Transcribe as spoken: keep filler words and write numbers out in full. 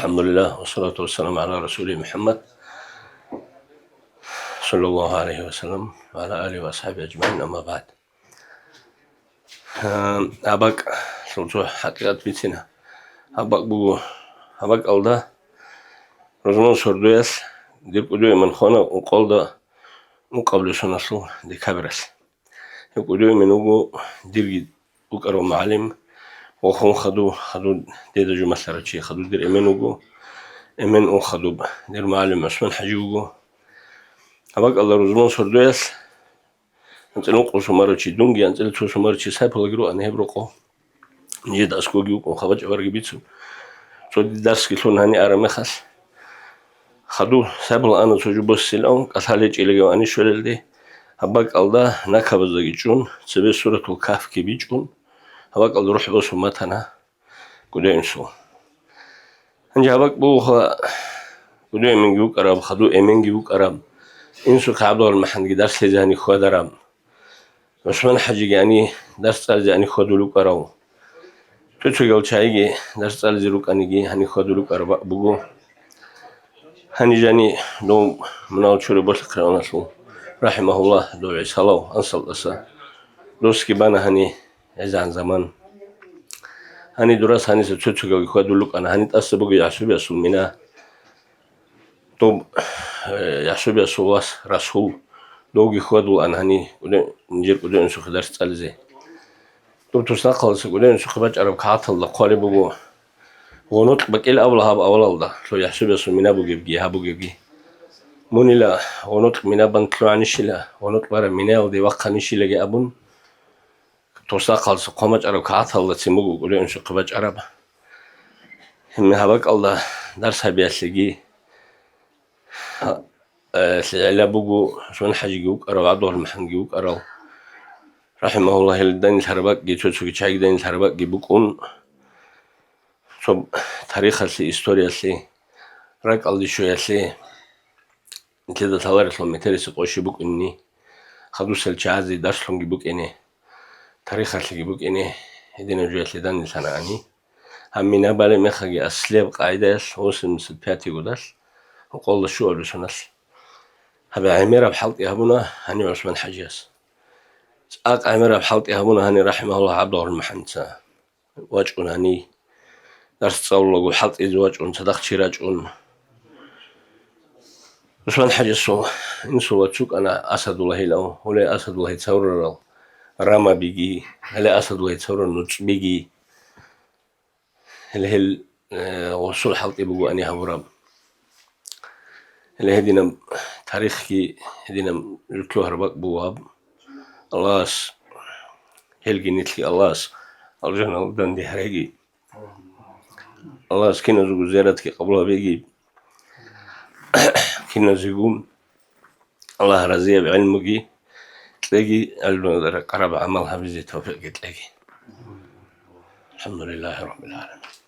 الحمد لله، والصلاة والسلام على رسوله محمد، صلى الله عليه وسلم، وعلى آله وأصحابه أجمعين، أما بعد. Гьаб бакӀалъул цо хӀакъикъат бицина. Гьаб бакӀ буго, гьаб бакӀалда рузман сордоялъ дир кӀудияй мун хвана ункъоялда ункъабилеб соналъул декабралъ. Гьев кӀудияй мун вуго дирги вукӀарав мугӀалим, ва хун хадув, хадув дида жумалъарав чи, хадув дир эмен вуго, эмен ун хадуб дир мугӀалим ГӀусман-хӀажи вуго. Гьаб бакӀалда рузман сордоялъ анцӀила ункъо сумарав чи, дунги анцӀила цо сумарав чи Сайпулаги рукӀана гьеб рокъов. Нижеда аскӀовги вукӀун хабар-чӀварги бицун. Цо дир дарсги лъун гьаниб араб мехалъ, хадув Сайпул ана цо жо босилан, кӀалъал гьечӀилги вани щвелалде, гьаб бакӀалда накабаздаги чӀун, цебе Суратул Кагьфги бичӀчӀун, гьаб бакӀалда рухӀ босун батана кӀудияй инсул. Гьанже гьаб бакӀ бугоха, кӀудияй эменги вукӀараб, хадув эменги вукӀараб, инсухъе ГӀабдуллагьил МахӀамудги дарс лъезе гьаниб хьвадараб, ГӀусман-хӀажиги гьаниб дарс цӀализе гьаниб хьвадулев вукӀарав, цо-цогиял чагӀиги дарс цӀализе рукӀаниги гьаниб хьвадулев вукӀараб бакӀ буго. Гьаниб жаниб дов мунагьал чураб Болъихъ-районалъул, рахӀимагьуллагь, дов ГӀисалав Ансалдаса. Досги бана гьаниб гӀезегӀан заман. Гьаниб дурас гьаниса цо-цогиялги хьвадулев вукӀана, гьаниб тӀаса буго ЯхӀсубиясул мина. Доб, э, ЯхӀсубиясул вас Расул, довги хьвадулаан гьаниб кӀуде-, нижер кӀудияй инсухъе дарс цӀализе. Доб туснахъалдаса кӀудияй инсухъе бачӀараб кагъаталда хъвалеб буго: «Гъунукь бакӀил абула гьаб авалалда, лъо ЯхӀсубиясул мина бугебги, гьаб бугебги. Мунила гъунукь мина бан лъугӀанищила, гъунукь бараб минаялде вахъанищилаги», – абун, туснахъалдаса хъван бачӀараб кагъаталдацин буго кӀудияй инсухъе бачӀараб. Гьеб гьаб бакӀалда дарс гьабиялъеги, э, лъегӀила буго, ГӀусман-хӀажиги вукӀарав, ГӀабдуллагьил МахӀамудги вукӀарав, рахӀимагьуллагь, гьел данделъараб бакӀги, цо-цоги чагӀиги данделъараб бакӀги букӀун, цо тарихалъе, историялъе, ракӀалде щвеялъе, нилъеда лъаларелъул метерисеб къо щиб букӀинни, хадусел чагӀазе дарслъунги букӀине, тарихалъеги букӀине, гьединаб жоялъе данделъана гьаниб. Гьаб мина балеб мехалъги аслияб къагӀидаялъ восемьдесят пятый годалъ, ункъоялда щуабилеб соналъ, гьаб гӀемераб хӀалтӀи гьабуна гьанив ГӀусман-хӀажияс. ЦӀакъ гӀемераб хӀалтӀи гьабуна гьанив, рахӀимагьуллагь, ГӀабдуллагьил МахӀамудица. ВачӀун гьанив, дарс цӀалулаго хӀалтӀизе вачӀун, цадахъ чи рачӀун. ГӀусман-хӀажиясул инсул вац вукӀана Асадуллагьилав, гьеле Асадуллагьица гьавурарал рамабиги, гьеле Асадуллагьица гьавурал нуцӀбиги. Гьеле гьел, э, гъосул хӀалтӀи буго гьаниб гьабураб. Гьеле гьединаб тарихги, гьединаб жутлу гьарбакӀ буго гьаб. Аллагьас, гьелги нилъги Аллагьас алжаналда данде гьареги. Аллагьас киназего зияратги къабул гьабеги. Киназего Аллагь разияб гӀелмуги кьеги, гӀелмуялда ракӀараб гӀамал гьабизе тавфикъги кьеги. АлхӀамдулиллагьи раббил гӀаламин.